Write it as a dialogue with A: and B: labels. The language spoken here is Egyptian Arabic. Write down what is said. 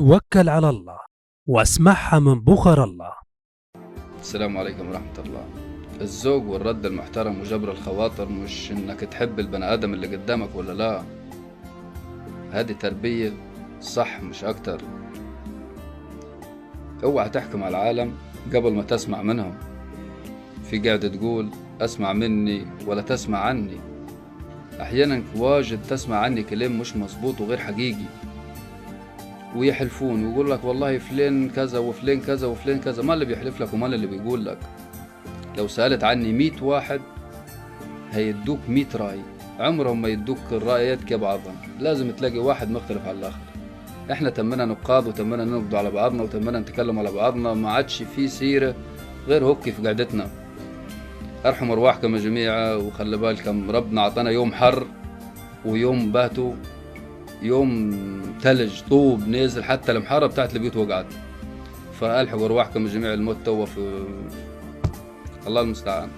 A: توكل على الله واسمعها من بخر الله.
B: السلام عليكم ورحمة الله. الذوق والرد المحترم وجبر الخواطر مش انك تحب البني ادم اللي قدامك ولا لا، هذه تربية صح مش اكتر. اوعى تحكم على العالم قبل ما تسمع منهم. في قاعدة تقول اسمع مني ولا تسمع عني. احيانا واجد تسمع عني كلام مش مظبوط وغير حقيقي، ويحلفون ويقول لك والله فلان كذا وفلان كذا وفلان كذا. ما اللي بيحلف لك وما اللي بيقول لك. لو سألت عني 100 واحد هيدوك 100 رأي، عمرهم ما يدوك الرأيات كبعضهم، لازم تلاقي واحد مختلف على الآخر. احنا تمنا نقاد وتمنا ننقد على بعضنا وتمنا نتكلم على بعضنا، ما عادش في سيرة غير هوكي في قعدتنا. ارحموا ارواحكم يا جميعا، وخلي بالكم ربنا عطانا يوم حر ويوم باتو، يوم ثلج طوب نازل، حتى المحارة بتاعت البيوت وقعت. فالحقوا ارواحكم يا جميع، الموت تو في الله المستعان.